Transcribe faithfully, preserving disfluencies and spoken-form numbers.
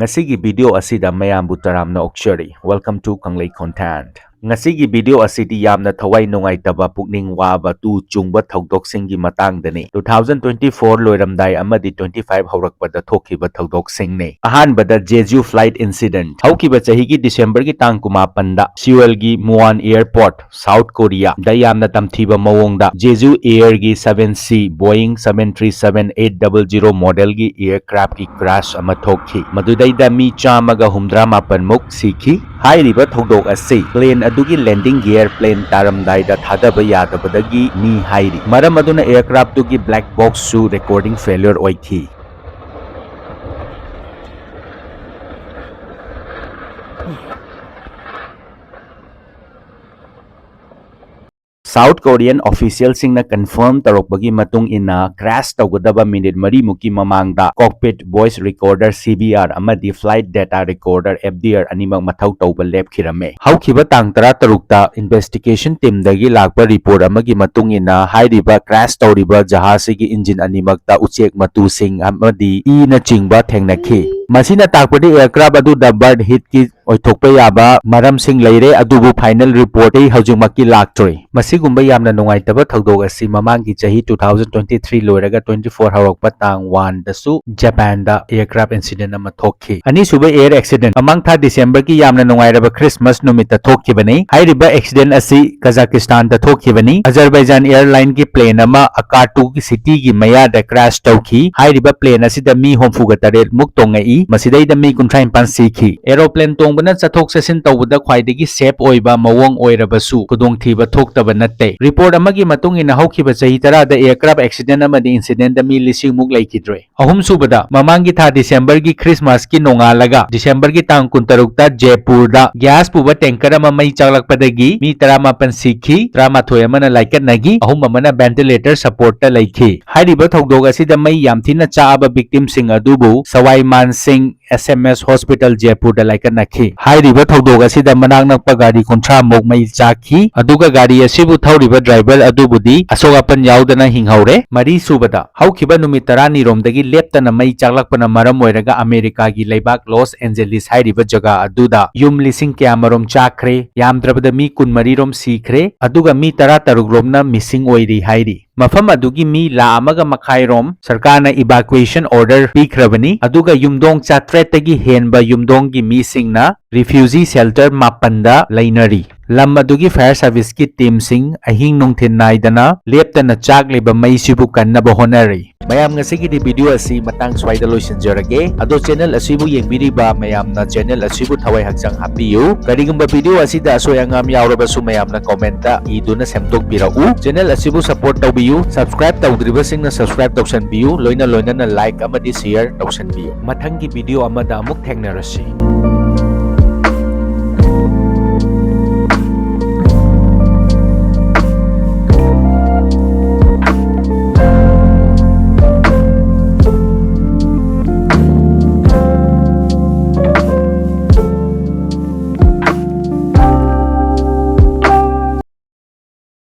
ꯉꯁꯤꯒꯤ video ꯑꯁꯤꯗ ꯃꯌꯥꯝꯕꯨ ꯇꯔꯥꯝꯅ ꯑꯣꯛꯆꯔꯤ꯫ Welcome to Kanglei Content꯫ ꯉꯁꯤꯒꯤ video ꯑꯁꯤꯗꯤ ꯌꯥꯝꯅ ꯊꯋꯥꯏ ꯅꯨꯡꯉꯥꯏꯇꯕ, ꯄꯨꯛꯅꯤꯡ ꯋꯥꯕ, ꯇꯨ ꯆꯨꯡꯕ ꯊꯧꯗꯣꯛꯁꯤꯡꯒꯤ ꯃꯇꯥꯡꯗꯅꯤ꯫ Two thousand twenty four ꯂꯣꯏꯔꯝꯗꯥꯏ ꯑꯃꯗꯤ twenty five ꯍꯧꯔꯛꯄꯗ ꯊꯣꯛꯈꯤꯕ ꯊꯧꯗꯣꯛꯁꯤꯡꯅꯤ꯫ ꯑꯍꯥꯟꯕꯗ Jeju flight incident꯫ ꯍꯧꯈꯤꯕ ꯆꯍꯤꯒꯤ December ꯒꯤ ꯇꯥꯡ ꯀꯨꯟꯃꯥꯄꯟꯗ Seoul ꯒꯤ Muan Airport, South Korea ꯗ ꯌꯥꯝꯅ ꯇꯝꯊꯤꯕ ꯃꯑꯣꯡꯗ Jeju Air ꯒꯤ seven C Boeing seven three seven eight double zero model ꯒꯤ aircraft ꯀꯤ crash ꯑꯃ ꯊꯣꯛꯈꯤ꯫ ꯃꯗꯨꯗꯩꯗ ꯃꯤ ꯆꯥꯝꯃꯒ ꯍꯨꯝꯗ꯭ꯔꯥ ꯃꯥꯄꯟ ꯃꯨꯛ ꯁꯤꯈꯤ꯫ ꯍꯥꯏꯔꯤꯕ ꯊꯧꯗꯣꯛ ꯑꯁꯤ plane ꯑꯗꯨꯒꯤ landing gear plane ꯇꯥꯔꯝꯗꯥꯏꯗ ꯊꯥꯗꯕ ꯌꯥꯗꯕꯗꯒꯤ ꯅꯤ ꯍꯥꯏꯔꯤ꯫ ꯃꯔꯝ ꯑꯗꯨꯅ aircraft ꯇꯨꯒꯤ black box ꯁꯨ recording failure ꯑꯣꯏꯈꯤ꯫ South Korean official ꯁꯤꯡꯅ confirm ꯇꯧꯔꯛꯄꯒꯤ ꯃꯇꯨꯡ ꯏꯟꯅ, crash ꯇꯧꯒꯗꯕ minute ꯃꯔꯤꯃꯨꯛꯀꯤ ꯃꯃꯥꯡꯗ cockpit voice recorder, C V R, ꯑꯃꯗꯤ flight data recorder, F D R, ꯑꯅꯤꯃꯛ ꯃꯊꯧ ꯇꯧꯕ ꯂꯦꯞꯈꯤꯔꯝꯃꯦ꯫ ꯍꯧꯈꯤꯕ ꯇꯥꯡ ꯇꯔꯥꯇꯔꯨꯛꯇ investigation team ꯗꯒꯤ ꯂꯥꯛꯄ report ꯑꯃꯒꯤ ꯃꯇꯨꯡ ꯏꯟꯅ, ꯍꯥꯏꯔꯤꯕ crash ꯇꯧꯔꯤꯕ ꯖꯍꯥꯖꯁꯤꯒꯤ engine ꯑꯅꯤꯃꯛꯇ ꯎꯆꯦꯛ ꯃꯇꯨꯁꯤꯡ ꯑꯃꯗꯤ ꯏꯅꯆꯤꯡꯕ ꯊꯦꯡꯅꯈꯤ꯫ ꯃꯁꯤꯅ ꯇꯥꯛꯄꯗꯤ aircraft ꯑꯗꯨꯗ bird heat ꯀꯤ ꯑꯣꯏꯊꯣꯛꯄ ꯌꯥꯕ ꯃꯔꯝꯁꯤꯡ ꯂꯩꯔꯦ, ꯑꯗꯨꯕꯨ final report ꯇꯤ ꯍꯧꯖꯤꯛꯃꯛꯀꯤ ꯂꯥꯛꯇ꯭ꯔꯤ꯫ ꯃꯁꯤꯒꯨꯝꯕ ꯌꯥꯝꯅ ꯅꯨꯡꯉꯥꯏꯇꯕ ꯊꯧꯗꯣꯛ ꯑꯁꯤ ꯃꯃꯥꯡꯒꯤ ꯆꯍꯤ two thousand twenty three ꯂꯣꯏꯔꯒ twenty four ꯍꯧꯔꯛꯄ ꯇꯥꯡ one ꯗꯁꯨ Japan ꯗ aircraft incident ꯑꯃ ꯊꯣꯛꯈꯤ꯫ ꯑꯅꯤꯁꯨꯕ air accident ꯃꯃꯥꯡ ꯊꯥ December ꯒꯤ ꯌꯥꯝꯅ ꯅꯨꯡꯉꯥꯏꯔꯕ Christmas ꯅꯨꯃꯤꯠꯇ ꯊꯣꯛꯈꯤꯕꯅꯤ꯫ ꯍꯥꯏꯔꯤꯕ accident ꯑꯁꯤ Kazakhstan ꯗ ꯊꯣꯛꯈꯤꯕꯅꯤ꯫ Azerbaijan Airline ꯒꯤ plane ꯑꯃ Akhal two ꯒꯤ city ꯒꯤ ꯃꯌꯥꯗ crash ꯇꯧꯈꯤ꯫ ꯍꯥꯏꯔꯤꯕ plane ꯑꯁꯤꯗ ꯃꯤ ꯍꯨꯝꯐꯨꯒ ꯇꯔꯦꯠ ꯃꯨꯛ ꯇꯣꯡꯉꯛꯏ꯫ ꯃꯁꯤꯗꯩꯗ ꯃꯤ ꯀꯨꯟꯊ꯭ꯔꯥ ꯅꯤꯄꯥꯟ ꯁꯤꯈꯤ꯫ Aeroplane ꯇꯣꯡꯕꯅ ꯆꯠꯊꯣꯛ ꯆꯠꯁꯤꯟ ꯇꯧꯕꯗ ꯈ꯭ꯋꯥꯏꯗꯒꯤ safe ꯑꯣꯏꯕ ꯃꯑꯣꯡ ꯑꯣꯏꯔꯕꯁꯨ, ꯈꯨꯗꯣꯡꯊꯤꯕ ꯊꯣꯛꯇꯕ ꯅꯠꯇꯦ꯫ Report ꯑꯃꯒꯤ ꯃꯇꯨꯡ ꯏꯟꯅ, ꯍꯧꯈꯤꯕ ꯆꯍꯤ ꯇꯔꯥꯗ aircraft accident ꯑꯃꯗꯤ incident ꯗ ꯃꯤ ꯂꯤꯁꯤꯡ ꯃꯨꯛ ꯂꯩꯈꯤꯗ꯭ꯔꯦ꯫ ꯑꯍꯨꯝꯁꯨꯕꯗ, ꯃꯃꯥꯡꯒꯤ ꯊꯥ December ꯒꯤ Christmas ꯀꯤ ꯅꯣꯡꯉꯥꯜꯂꯒ December ꯒꯤ ꯇꯥꯡ ꯀꯨꯟꯇꯔꯨꯛꯇ Jaipur ꯗ gas ꯄꯨꯕ tanker ꯑꯃ ꯃꯩ ꯆꯥꯛꯂꯛꯄꯗꯒꯤ ꯃꯤ ꯇꯔꯥꯃꯥꯄꯟ ꯁꯤꯈꯤ, ꯇꯔꯥꯃꯥꯊꯣꯏ ꯑꯃꯅ ꯂꯥꯏꯀꯠꯅꯈꯤ, ꯑꯍꯨꯝ ꯑꯃꯅ ventilator support ꯇ ꯂꯩꯈꯤ꯫ ꯍꯥꯏꯔꯤꯕ ꯊꯧꯗꯣꯛ ꯑꯁꯤꯗ ꯃꯩ ꯌꯥꯝ ꯊꯤꯅ ꯆꯥꯛꯑꯕ victim ꯁꯤꯡ ꯑꯗꯨꯕꯨ Sawai Man Singh ꯑꯦꯁ ꯑꯦꯝ ꯑꯦꯁ ꯍꯣꯁꯄꯤꯇꯥꯜ ꯖꯦꯄꯨꯔꯗ ꯂꯥꯏꯀꯠꯅꯈꯤ꯫ ꯍꯥꯏꯔꯤꯕ ꯊꯧꯗꯣꯛ ꯑꯁꯤꯗ ꯃꯅꯥꯛ ꯅꯛꯄ ꯒꯥꯔꯤ ꯀꯨꯟꯊ꯭ꯔꯥ ꯃꯨꯛ ꯃꯩ ꯆꯥꯛꯈꯤ, ꯑꯗꯨꯒ ꯒꯥꯔꯤ ꯑꯁꯤꯕꯨ ꯊꯧꯔꯤꯕ ꯗ꯭ꯔꯥꯏꯚꯔ ꯑꯗꯨꯕꯨꯗꯤ ꯑꯁꯣꯛ ꯑꯄꯟ ꯌꯥꯎꯗꯅ ꯍꯤꯡꯍꯧꯔꯦ꯫ ꯃꯔꯤ ꯁꯨꯕꯗ, ꯍꯧꯈꯤꯕ ꯅꯨꯃꯤꯠ ꯇꯔꯥꯅꯤ ꯔꯣꯝꯗꯒꯤ ꯂꯦꯞꯇꯅ ꯃꯩ ꯆꯥꯛꯂꯛꯄꯅ ꯃꯔꯝ ꯑꯣꯏꯔꯒ ꯑꯃꯦꯔꯤꯀꯥꯒꯤ ꯂꯩꯕꯥꯛ ꯂꯣꯁ ꯑꯦꯟꯖꯦꯂꯤꯁ ꯍꯥꯏꯔꯤꯕ ꯖꯒꯥ ꯑꯗꯨꯗ ꯌꯨꯝ ꯂꯤꯁꯤꯡ ꯀꯌꯥꯃꯔꯣꯝ ꯆꯥꯛꯈ꯭ꯔꯦ, ꯌꯥꯝꯗ꯭ꯔꯕꯗ ꯃꯤ ꯀꯨꯟꯃꯔꯤ ꯔꯣꯝ ꯁꯤꯈ꯭ꯔꯦ, ꯑꯗꯨꯒ ꯃꯤ ꯇꯔꯥꯇꯔꯨꯛ ꯔꯣꯝꯅ ꯃꯤꯁꯤꯡ ꯑꯣꯏꯔꯤ ꯍꯥꯏꯔꯤ꯫ ꯃꯐꯝ ꯑꯗꯨꯒꯤ ꯃꯤ ꯂꯥꯈ ꯑꯃꯒ ꯃꯈꯥꯏ ꯔꯣꯝ ꯁꯔꯀꯥꯔꯅ evacuation order ꯄꯤꯈ꯭ꯔꯕꯅꯤ, ꯑꯗꯨꯒ ꯌꯨꯝꯗꯣꯡ ꯆꯥꯇ꯭ꯔꯦꯠꯇꯒꯤ ꯍꯦꯟꯕ ꯌꯨꯝꯗꯣꯡꯒꯤ ꯃꯤꯁꯤꯡꯅ refugee shelter ꯃꯥꯄꯟꯗ ꯂꯩꯅꯔꯤ꯫ ꯂꯝ ꯑꯗꯨꯒꯤ fire service ꯀꯤ team ꯁꯤꯡ ꯑꯍꯤꯡ ꯅꯨꯡꯊꯤꯜ ꯅꯥꯏꯗꯅ ꯂꯦꯞꯇꯅ ꯆꯥꯛꯂꯤꯕ ꯃꯩꯁꯤꯕꯨ ꯀꯟꯅꯕ ꯍꯣꯠꯅꯔꯤ꯫ ꯃꯌꯥꯝ, ꯉꯁꯤꯒꯤꯗꯤ video ꯑꯁꯤ ꯃꯇꯥꯡ ꯁ꯭ꯋꯥꯏꯗ ꯂꯣꯏꯁꯤꯟꯖꯔꯒꯦ꯫ ꯑꯗꯣ channel ꯑꯁꯤꯕꯨ ꯌꯦꯡꯕꯤꯔꯤꯕ ꯃꯌꯥꯝꯅ channel ꯑꯁꯤꯕꯨ ꯊꯋꯥꯏ ꯍꯛꯆꯥꯡ ꯍꯥꯞꯄꯤꯌꯨ꯫ ꯀꯔꯤꯒꯨꯝꯕ video ꯑꯁꯤꯗ ꯑꯁꯣꯏ ꯑꯉꯥꯝ ꯌꯥꯎꯔꯕꯁꯨ ꯃꯌꯥꯝꯅ comment ꯏꯗꯨꯅ ꯁꯦꯝꯗꯣꯛꯄꯤꯔꯛꯎ꯫ Channel ꯑꯁꯤꯕꯨ support ꯇꯧꯕꯤꯌꯨ꯫ Subscribe ꯇꯧꯗ꯭ꯔꯤꯕꯁꯤꯡꯅ subscribe ꯇꯧꯁꯟꯕꯤꯌꯨ꯫ ꯂꯣꯏꯅ ꯂꯣꯏꯅꯅ like ꯑꯃꯗꯤ share ꯇꯧꯁꯟꯕꯤꯌꯨ꯫ ꯃꯊꯪꯒꯤ video ꯑꯃꯗ ꯑꯃꯨꯛ ꯊꯦꯡꯅꯔꯁꯤ꯫